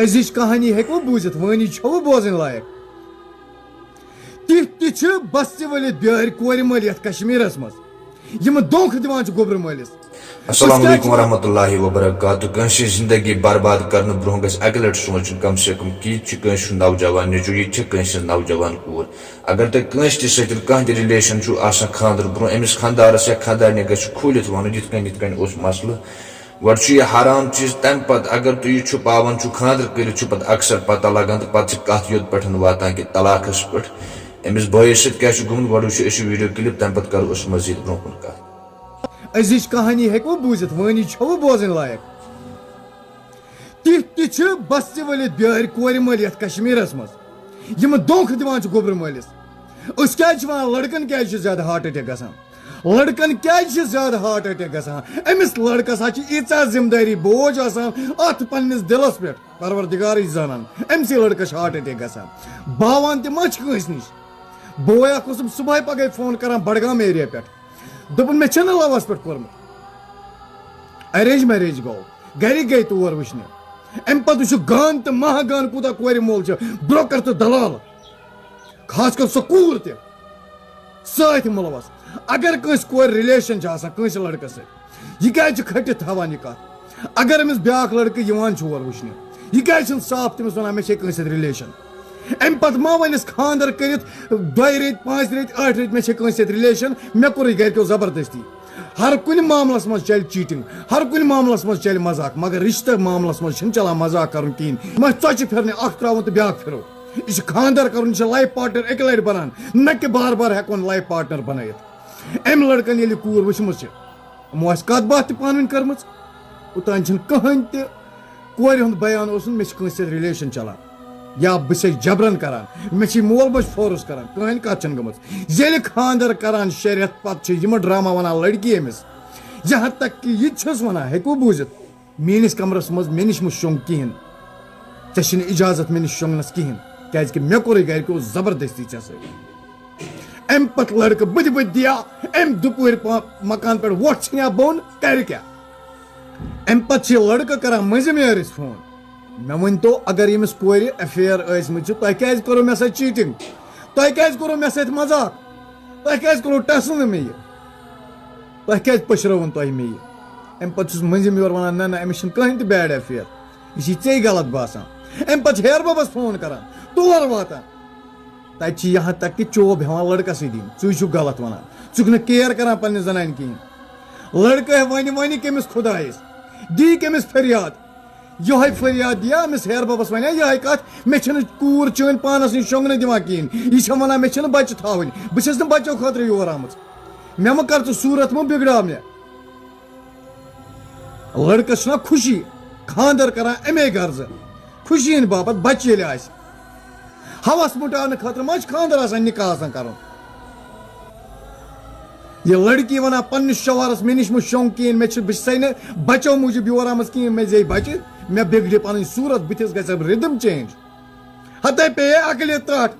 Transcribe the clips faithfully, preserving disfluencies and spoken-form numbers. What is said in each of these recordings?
أزِچ کہانی ہیٚکوٕ بوٗزِتھ؟ وٲنی چھوٕ بوزٕنۍ لایق؟ تِتھۍ تہِ چھِ بستہِ ؤلِتھ بیٛٲرۍ کورِ مٲلۍ یَتھ کشمیٖرس منٛز، یِم دھوکہٕ دِوان چھِ گوٚبرٕ مٲلِس۔ السلام علیکم ورحمۃ اللہ وبرکاتہ۔ کٲنٛسہِ ہٕنٛز زندگی برباد کرنہٕ برونٛہہ گژھِ اکہِ لٹہِ سونٛچُن، کم سے کم کہِ یہِ چھُ کٲنٛسہِ ہُنٛد نوجوان نیٚچو، یہِ تہِ چھِ کٲنٛسہِ ہٕنٛز نوجوان کوٗر۔ اگر تۄہہِ کٲنٛسہِ تہِ سۭتۍ کانٛہہ تہِ relation چھُ آسان خانٛدرٕ برونٛہہ، أمِس خانٛدارس یا خانٛدارنہِ گژھِ کھوٗلِتھ ونُن، یِتھ کٔنۍ یِتھ کٔنۍ اوس مسلہٕ۔ گۄڈٕ چھُ یہِ حرام چیٖز، تَمہِ پتہٕ اگر تُہۍ یہِ چھُپاوان چھُو، خانٛدر کٔرِتھ چھُ پتہٕ اکثر پتہ لگان تہٕ پتہٕ چھِ کتھ یوٚت پٮ۪ٹھ واتان کہِ طلاقس پٮ۪ٹھ۔ أمِس بٲیِس سۭتۍ کیٛاہ چھُ گوٚمُت، گۄڈٕ وٕچھو أسۍ یہِ video clip، تَمہِ پتہٕ کرو أسۍ مزید برونٛہہ کُن کتھ۔ أزِچ کہانی ہیٚکوٕ بوٗزِتھ؟ وٲنی چھوٕ بوزٕنۍ لایق؟ تِتھۍ تہِ چھِ بستہِ ؤلِتھ بیٛٲرۍ کورِ مٲلۍ یَتھ کشمیٖرس منٛز، یِم دھوکہٕ دِوان چھِ گوٚبرٕ مٲلِس۔ أسۍ کیٛازِ چھِ وَنان، لڑکن کیٛازِ چھِ زیادٕ heart attack گژھان؟ لڑکن کیٛازِ چھِ زیادٕ heart attack گژھان؟ أمِس لڑکس ہا چھِ ییٖژاہ ذمہٕ دٲری بوج آسان اَتھ پننِس دِلس پٮ۪ٹھ، پروردگارٕے زانان، أمۍ سٕے لڑکس چھِ heart attack گژھان۔ باوان تہِ ما چھِ کٲنٛسہِ نِش؟ بوے اکھ اوسُم صبحٲے پگہٲے phone کران بڈگام area پٮ۪ٹھ، دوٚپُن، مےٚ چھُنہٕ love-س پٮ۪ٹھ کوٚرمُت۔ Arrange marriage گوٚو، گرِکۍ گٔے تور وٕچھنہِ۔ اَمہِ پتہٕ وٕچھِو گان تہٕ مہا گان کوٗتاہ کورِ مول چھُ، broker تہٕ دلال۔ خاص کر سۄ کوٗر تہِ سۭتۍ مُلوث۔ اگر کٲنٛسہِ کورِ relation چھِ آسان کٲنٛسہِ لڑکس سۭتۍ، یہِ کیٛازِ چھِ کھٔٹِتھ تھاوان یہِ کتھ؟ اگر أمِس بیٛاکھ لڑکہٕ یِوان چھُ اور وٕچھنہِ، یہِ کیٛازِ چھُنہٕ صاف تٔمِس ونان، مےٚ چھے کٲنٛسہِ سۭتۍ relation؟ اَمہِ پتہٕ ما ونٮ۪س خانٛدر کٔرِتھ دۄیہِ ریٚتۍ، پانٛژِ ریٚتۍ، ٲٹھِ ریٚتۍ، مےٚ چھے کٲنٛسہِ سۭتۍ relation، مےٚ کوٚرُے گرِکیو زبردستی؟ ہر کُنہِ معاملس منٛز چلہِ cheating، ہر کُنہِ معاملس منٛز چلہِ مذاق، مگر رشتہٕ معاملس منٛز چھِنہٕ چلان مذاق کرُن کِہیٖنۍ۔ یِم آسہِ ژۄچہِ پھِرنہِ، اکھ ترٛاوُن تہٕ بیٛاکھ پھِرو۔ یہِ چھُ خانٛدر کرُن، یہِ چھُ life partner اَکہِ لٹہِ بنان، نہ کہِ بار بار ہٮ۪کون life partner بنٲیِتھ۔ أمۍ لڑکن ییٚلہِ کوٗر وٕچھمٕژ چھِ، یِمو آسہِ کتھ باتھ تہِ پانہٕ ؤنۍ کٔرمٕژ، اوٚتام چھِنہٕ کٕہٕنۍ تہِ کورِ ہُنٛد بیان اوسمُت، مےٚ چھِ کٲنٛسہِ سۭتۍ relation چلان یا بہٕ چھَس جبرن کران، مےٚ چھِ مول موج force کران، کٕہٕنۍ کتھ چھَنہٕ گٔمٕژ۔ ییٚلہِ خانٛدر کران شےٚ رٮ۪تھ پتہٕ چھِ یِمہٕ ڈرامہ ونان لڑکی أمِس، یہاں تک کہ یہِ تہِ چھَس ونان، ہیٚکوٕ بوٗزِتھ؟ میٲنِس کمرس منٛز مےٚ نِش مہٕ شۄنٛگ کِہیٖنۍ، ژےٚ چھِنہٕ اجازت مےٚ نِش شۄنٛگنس کِہیٖنۍ، کیازِ کہِ مےٚ کوٚرُے گرِکیو زبردستی ژےٚ سۭتۍ۔ اَمہِ پتہٕ لڑکہٕ بٕتھِ بٕتھِ دِیا، اَمہِ دُپہرِ پا-، مکان پٮ۪ٹھ وۄٹھ ژھٕنیا بۄن، کرِ کیٛاہ؟ اَمہِ پتہٕ چھِ یہِ لڑکہٕ کران مٔنٛزِم یٲرِس phone، مےٚ ؤنۍ تو، اگر ییٚمِس کورِ affair ٲسۍ مٕتۍ چھِ، تۄہہِ کیٛازِ کوٚروٕ مےٚ سۭتۍ cheating؟ تۄہہِ کیٛازِ کوٚروٕ مےٚ سۭتۍ مذاق؟ تۄہہِ کیٛازِ کوٚروٕ ٹَسہٕ نہٕ مےٚ یہِ؟ تۄہہِ کیٛازِ پٔشرٲوٕن تۄہہِ مےٚ یہِ؟ اَمہِ پتہٕ چھُس مٔنٛزِم یور وَنان، نہ نہ، أمِس چھُنہٕ کٕہٕنۍ تہِ bad affair، یہِ چھِ ژےٚ غلط باسان۔ اَمہِ پتہٕ چھِ ہیر بابس phone کران، تور واتان۔ تَتہِ چھِ یہاں تک کہ چوب ہٮ۪وان لڑکسٕے دِنۍ، ژٕے چھُکھ غلط وَنان، ژٕ چھُکھ نہٕ care کران پننہِ زنانہِ کِہیٖنۍ۔ لڑکہٕ وَنہِ وَنہِ کٔمِس خۄدایس، دی کٔمِس فریاد؟ یِہوٚے فریاد دِیا أمِس ہیر بابس، وَنیا یِہوٚے کَتھ، مےٚ چھِنہٕ کوٗر چٲنۍ پانس نِش شۄنٛگنہٕ دِوان کِہیٖنۍ، یہِ چھےٚ وَنان مےٚ چھِنہٕ بچہِ تھاوٕنۍ، بہٕ چھَس نہٕ بچو خٲطرٕ یور آمٕژ، مےٚ مہٕ کر ژٕ صوٗرت مہٕ بِگڑاو مےٚ۔ لڑکس چھُنہ خوشی، خانٛدر کران اَمے غرضہٕ، خوشی ہِنٛدِ باپتھ بچہِ ییٚلہِ آسہِ۔ ہوس مٹاونہٕ خٲطرٕ ما چھُ خانٛدر آسان، نکاح آسان کرُن؟ یہِ لڑکی ونان پننِس شوہرس، مےٚ نِش مہٕ شۄنٛگ کِہیٖنۍ، مےٚ چھِ، بہٕ چھسے نہٕ بچو موٗجوٗب یور آمٕژ کِہیٖنۍ، مےٚ زیٚیہِ بچہِ، مےٚ بگڑِ پنٕنۍ صوٗرت، بٕتھِس گژھِ rhythm change۔ ہتے پیٚیے عقلہِ ترٛٹھ۔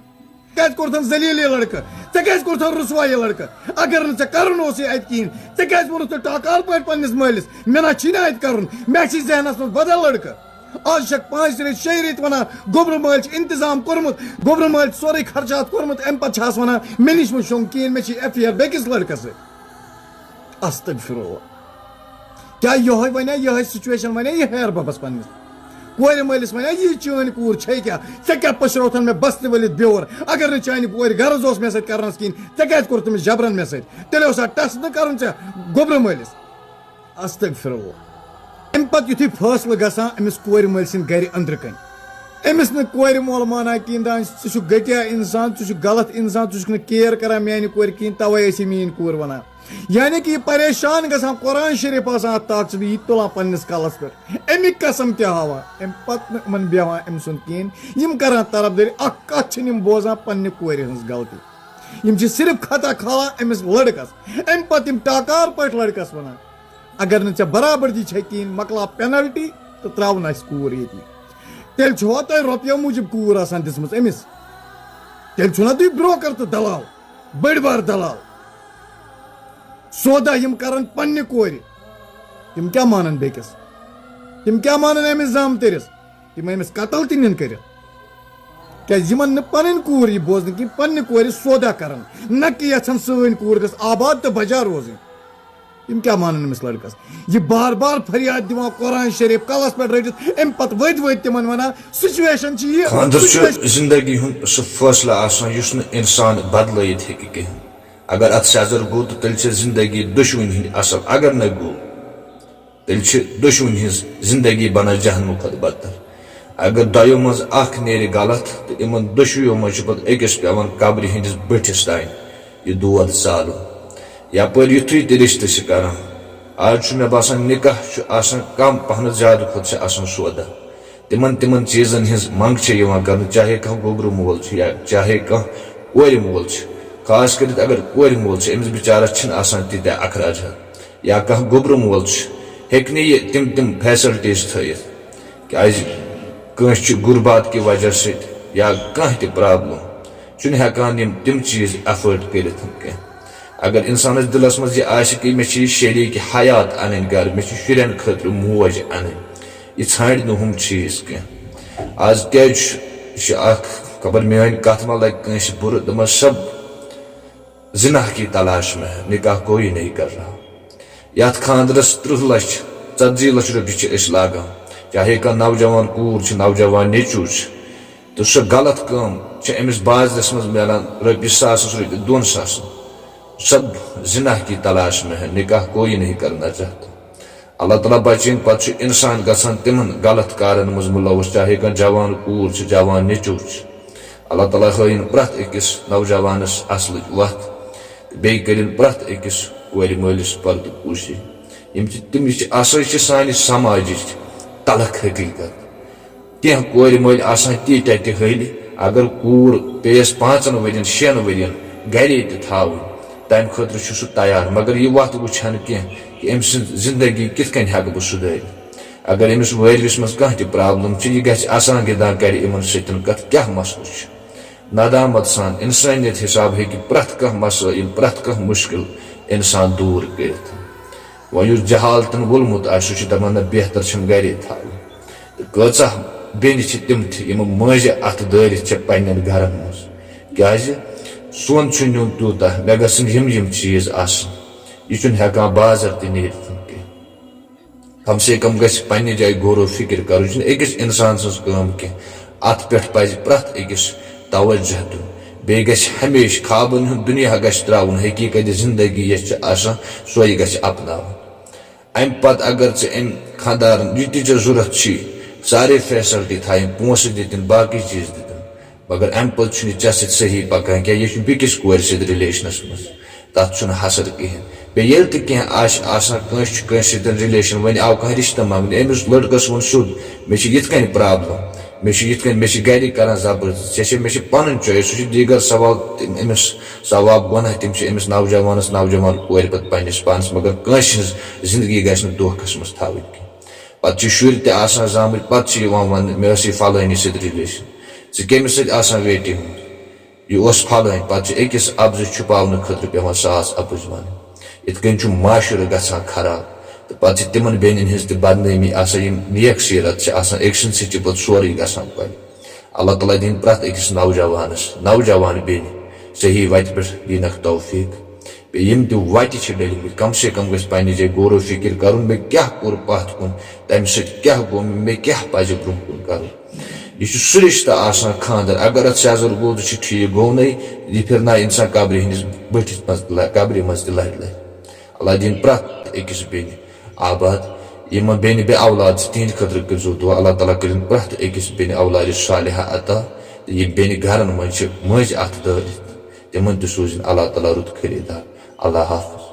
کیٛازِ کوٚرتھن ذلیل یہِ لڑکہٕ؟ ژےٚ کیٛازِ کوٚرتھن رسوا یہِ لڑکہٕ؟ اگر نہٕ ژےٚ کرُن اوسُے اتہِ کِہیٖنۍ، ژےٚ کیٛازِ ووٚنُتھ نہٕ ٹاکار پٲٹھۍ پننِس مٲلِس، مےٚ نہ چھی نہٕ اتہِ کرُن، مےٚ چھی ذہنس منٛز بدل لڑکہٕ؟ آز چھکھ پانٛژھِ ریٚتۍ، شیٚیہِ ریٚتۍ ونان، گوٚبرٕ مٲلۍ چھُ انتظام کوٚرمُت، گوٚبرٕ مٲلۍ چھُ سورُے خرچات کوٚرمُت، امہِ پتہٕ چھِ آس ونان، مےٚ نِش مہٕ شۄنٛگ کِہیٖنۍ، مےٚ چھِ affair بیٚکِس لڑکس سۭتۍ۔ استغفر اللہ۔ کیٛاہ یِہوٚے ونیا، یِہوٚے situation ونیا یہِ ہیر ببس پننِس؟ کورِ مٲلِس ونیا، یہِ چٲنۍ کوٗر چھے کیٛاہ؟ ژےٚ کیٛاہ پٔشروتھن مےٚ بستہِ ؤلِتھ بیور؟ اگر نہٕ چانہِ کورِ غرض اوس مےٚ سۭتۍ کرنس کِہیٖنۍ، ژےٚ کیٛازِ کوٚرتھ تٔمِس جبرن مےٚ سۭتۍ؟ تیٚلہِ اوسا ٹس نہٕ کرُن ژےٚ گوٚبرٕ مٲلِس؟ استغفر اللہ۔ امہِ پتہٕ یُتھُے فٲصلہٕ گژھان أمِس کورِ مٲلۍ سٕنٛدِ گرِ أنٛدرٕ کنۍ، أمِس نہٕ کورِ مول مانان کِہیٖنۍ، دپان، ژٕ چھُکھ گٹیا انسان، ژٕ چھُکھ غلط انسان، ژٕ چھُکھ نہٕ care کران میانہِ کورِ کِہیٖنۍ، توے ٲسی میٲنۍ کوٗر ونان۔ یعنی کہِ یہِ پریشان گژھان، قرآن شریف آسان اتھ طاقژٕ، یہِ تُلان پننِس کلس پٮ۪ٹھ، امیُک قسم تہِ ہاوان، امہِ پتہٕ نہٕ یِمن بیہوان أمۍ سُنٛد کِہیٖنۍ، یِم کران طرفدٲری، اکھ کتھ چھِنہٕ یِم بوزان پننہِ کورِ ہٕنٛز غلطی۔ یِم چھِ صرف خطا کھالان أمِس لڑکس، اَمہِ پتہٕ یِم ٹاکار پٲٹھۍ لڑکس ونان، اگر نہٕ ژےٚ برابردی چھے کِہیٖنۍ، مۄکلاو penalty تہٕ ترٛاوُن آسہِ کوٗر ییٚتی۔ تیٚلہِ چھُوا تۄہہِ رۄپیو موٗجوٗب کوٗر آسان دِژمٕژ أمِس؟ تیٚلہِ چھُو نا تُہۍ broker تہٕ دلال، بٔڑۍ بار دلال؟ سودا یِم کران پننہِ کورِ، تِم کیٛاہ مانن بیٚکِس؟ تِم کیٛاہ مانن أمِس زامتٕرِس؟ یِم أمِس قتل تہِ نِن کٔرِتھ۔ کیازِ یِمن نہٕ پنٕنۍ کوٗر یہِ بوزنہٕ کِہیٖنۍ، پننہِ کورِ سودا کران، نہ کہِ یژھان سٲنۍ کوٗر گٔژھ آباد تہٕ بجا روزٕنۍ۔ یِم کیٛاہ مانن أمِس لڑکس؟ یہِ بار بار فریاد دِوان، قرآن شریف کلس پٮ۪ٹھ رٔٹِتھ، امہِ پتہٕ ؤتھۍ ؤتھۍ تِمن ونان، سچویشن چھِ یہِ، خانٛدر چھُ سچویشن۔ زندگی ہُنٛد سُہ فٲصلہٕ آسان یُس نہٕ انسان بدلٲیِتھ ہیٚکہِ کِہیٖنۍ۔ اگر اتھ سیٚزر گوٚو تہٕ تیٚلہِ چھِ زندگی دۄشوٕنی ہٕنٛدِ اصل، اگر نہٕ گوٚو، تیٚلہِ چھِ دۄشوٕنی ہٕنٛز زندگی بنان جہنمہٕ کھۄتہٕ بدتر۔ اگر دۄیو منٛز اکھ نیرِ غلط تہٕ یِمن دۄشوٕیو منٛز چھُ پتہٕ أکِس پٮ۪وان قبرِ ہٕنٛدِس بٔٹھِس تام یہِ دود زالُن۔ یپٲرۍ یُتھُے تہِ رشتہٕ چھِ کران، آز چھُ مےٚ باسان نکاح چھُ آسان کم پہنتھ، زیادٕ کھۄتہٕ چھِ آسان سودا۔ تِمن تِمن چیٖزن ہٕنٛز منٛگ چھےٚ یِوان کرنہٕ، چاہے کانٛہہ گوٚبرٕ مول چھُ یا چاہے کانٛہہ کورِ مول چھُ۔ خاص کٔرِتھ اگر کورِ مول چھُ، أمِس بِچارس چھِنہٕ آسان تیٖتیٛاہ اخراجات۔ یا کانٛہہ گوٚبرٕ مول چھُ، ہیٚکہِ نہٕ یہِ تِم تِم facilities تھٲیِتھ، کیٛازِ کٲنٛسہِ چھُ غُربات کہِ وجہ سۭتۍ یا کانٛہہ تہِ problem، چھُنہٕ ہٮ۪کان یِم تِم چیٖز afford کٔرِتھ کینٛہہ۔ اگر اِنسانَس دِلَس منٛز یہِ آسہِ کہِ مےٚ چھِ یہِ شریٖک حیات اَنٕنۍ گَرٕ، مےٚ چھِ شُرٮ۪ن خٲطرٕ موج اَنٕنۍ، یہِ ژھانٛڈِ نہٕ ہُم چیٖز کینٛہہ۔ آز کیٛازِ چھُ، یہِ چھِ اَکھ، خبر میٛٲنۍ کَتھ ما لَگہِ کٲنٛسہِ بُرٕ، دوٚپمَس، "سب زنا کی تلاش میں ہے، نکاح کوئی نہیں کر رہا۔" یتھ خاندرس ترٕٛہ لچھ، ژتجی لچھ رۄپیہِ چھِ أسۍ لاگان، چاہے کانٛہہ نوجوان کوٗر چھِ، نوجوان نیٚچوٗ چھِ، تہٕ سۄ غلط کٲم چھِ أمِس بازرس منٛز میلان رۄپیہِ ساسس، رۄپیہِ دۄن ساسن۔ سب زنا کی تلاش میں ہے، نکاح کوئی نہیں کرنا چاہتا۔ اللہ تعالیٰ بچٲیِن، پتہٕ چھُ انسان گژھان تِمن غلط کارن منٛز مُلوث، چاہے کانٛہہ جوان کوٗر چھِ، جوان نیٚچوٗ چھِ۔ اللہ تعالیٰ ہٲیِن پرٛٮ۪تھ أکِس نوجوانس اصلٕچ وتھ، تہٕ بیٚیہِ کٔرِن پرٛٮ۪تھ أکِس کورِ مٲلِس پردٕ پوشی۔ یِم چھِ، تِم، یہِ چھِ آسٲیِش سانہِ سماجٕچ تلخ حقیٖقت۔ کینٛہہ کورِ مٲلۍ آسان تیٖتیٛاہ تہِ حٲلہِ، اگر کوٗر پیٚیَس پانٛژن ؤرین، شٮ۪ن ؤرین گرے تہِ تھاوٕنۍ، تَمہِ خٲطرٕ چھُ سُہ تیار، مگر یہِ وَتھ وٕچھِ ہا نہٕ کینٛہہ کہِ أمۍ سٕنٛز زِندگی کِتھ کٔنۍ ہٮ۪کہٕ بہٕ سُدھٲرِتھ۔ اگر أمِس وٲرۍوِس منٛز کانٛہہ تہِ problem چھِ، یہِ گژھِ آسان گِنٛدان کرِ یِمن سۭتۍ کتھ، کیٛاہ مسلہٕ چھُ؟ ندامت سان، انسٲنیت حساب ہیٚکہِ پرٛٮ۪تھ کانٛہہ مسٲیِل، پرٛٮ۪تھ کانٛہہ مُشکِل انسان دوٗر کٔرِتھ۔ وۄنۍ یُس جہالتن وولمُت آسہِ، سُہ چھُ دپان، نہ، بہتر چھَم گرے تھاوٕنۍ۔ تہٕ کۭژاہ بیٚنہِ چھِ تِم تہِ، یِم مٲنٛزِ اَتھٕ دٲرِتھ چھِ پننٮ۪ن گرن منٛز۔ کیازِ؟ سون چھُ نیُن تیوٗتاہ، مےٚ گژھن یِم یِم چیٖز آسٕنۍ۔ یہِ چھُنہٕ ہٮ۪کان بازر تہِ نیٖرِتھ کینٛہہ۔ کم سے کم گژھِ پننہِ جایہِ غور و فکر کرُن۔ یہِ چھُنہٕ أکِس انسان سٕنٛز کٲم کینٛہہ۔ اتھ پٮ۪ٹھ پزِ پرٛٮ۪تھ أکِس توجہ دیُن۔ بیٚیہِ گژھِ ہمیشہِ خوابن ہُنٛد دُنیا گژھِ ترٛاوُن، حقیقت زندگی یۄس چھِ آسان، سۄے گژھِ اپناوُن۔ امہِ پتہٕ اگر ژےٚ أمۍ خانٛدارن یہِ تہِ ژےٚ ضروٗرت چھی، سارے facility تھایَن، پونٛسہٕ دِتِن، باقٕے چیٖز دِتِن، مگر امہِ پتہٕ چھُنہٕ یہِ ژےٚ سۭتۍ صحیح پکان کینٛہہ، یہِ چھُ بیٚکِس کورِ سۭتۍ relationس منٛز، تتھ چھُنہٕ حسر کِہیٖنۍ۔ بیٚیہِ ییٚلہِ تہِ کینٛہہ آسہِ آسان، کٲنٛسہِ چھُ کٲنٛسہِ سۭتۍ relation، وۄنۍ آو کانٛہہ رشتہٕ منٛگنہِ، أمِس لڑکس ووٚن سیوٚد، مےٚ چھِ یِتھ کٔنۍ problem، مےٚ چھِ یِتھ کٔنۍ، مےٚ چھِ گرِکۍ کران زبردست، ژےٚ چھےٚ، مےٚ چھِ پنٕنۍ choice، سُہ چھُ دیٖگر سوال، تِم أمِس ثواب گۄناہ تِم چھِ أمِس نوجوانس، نوجوان کورِ پتہٕ پننِس پانس، مگر کٲنٛسہِ ہٕنٛز زندگی گژھِ نہٕ دھوکھس منٛز تھاوٕنۍ کینٛہہ۔ پتہٕ چھِ شُرۍ تہِ آسان زامٕتۍ، پتہٕ چھِ یِوان وننہٕ، مےٚ ٲس یہِ فلٲنی سۭتۍ relation، ژٕ کٔمِس سۭتۍ آسان waiting منٛز؟ یہِ اوس فلٲنۍ۔ پتہٕ چھِ أکِس اپزٕ چھُپاونہٕ خٲطرٕ پٮ۪وان ساس اپٕز ونٕنۍ۔ یِتھ کٔنۍ چھُ معاشرٕ گژھان خراب، تہٕ پتہٕ چھِ تِمن بیٚنٮ۪ن ہٕنٛز تہِ بدنٲمی آسان، یِم نیک سیرت چھِ آسان، أکۍ سٕنٛدِ سۭتۍ چھِ پتہٕ سورُے گژھان کۄلہِ۔ اللہ تعالیٰ دِیِن پرٛٮ۪تھ أکِس نوجوانس، نوجوان بیٚنہِ صحیح وتہِ پٮ۪ٹھ دِینکھ توفیق۔ بیٚیہِ یِم تہِ وتہِ چھِ ڈٔلمٕتۍ، کم سے کم گژھِ پننہِ جایہِ غور و فکر کرُن، مےٚ کیٛاہ کوٚر پتھ کُن، تمہِ سۭتۍ کیٛاہ گوٚو مےٚ، مےٚ کیٛاہ پزِ برٛونٛہہ کُن کرُن۔ یہِ چھُ سُہ رشتہٕ آسان خانٛدر، اگر اتھ سیٚزر گوٚو تہٕ چھُ ٹھیٖک، گوٚو نَے، یہِ پھِرنایہِ انسان قبرِ ہٕنٛدِس بٔٹھِس منٛز تہِ لہ-، قبرِ منٛز تہِ لہرِ لہرِ۔ اللہ دِیِن پرٛٮ۪تھ أکِس بیٚنہِ آباد۔ یِمن بیٚنہِ بے اولاد چھِ، تِہنٛدِ خٲطرٕ کٔرۍزیو دُعا۔ اللہ تعالیٰ کٔرِن پرٛٮ۪تھ أکِس بیٚنہِ اولادِ صالحہ عطا۔ تہٕ یِم بیٚنہِ گرن منٛز چھِ مٲنٛزِ اَتھٕ دٲرِتھ، تِمن تہِ سوٗزِن اللہ تعالیٰ رُت خریٖدار۔ اللہ حافظ۔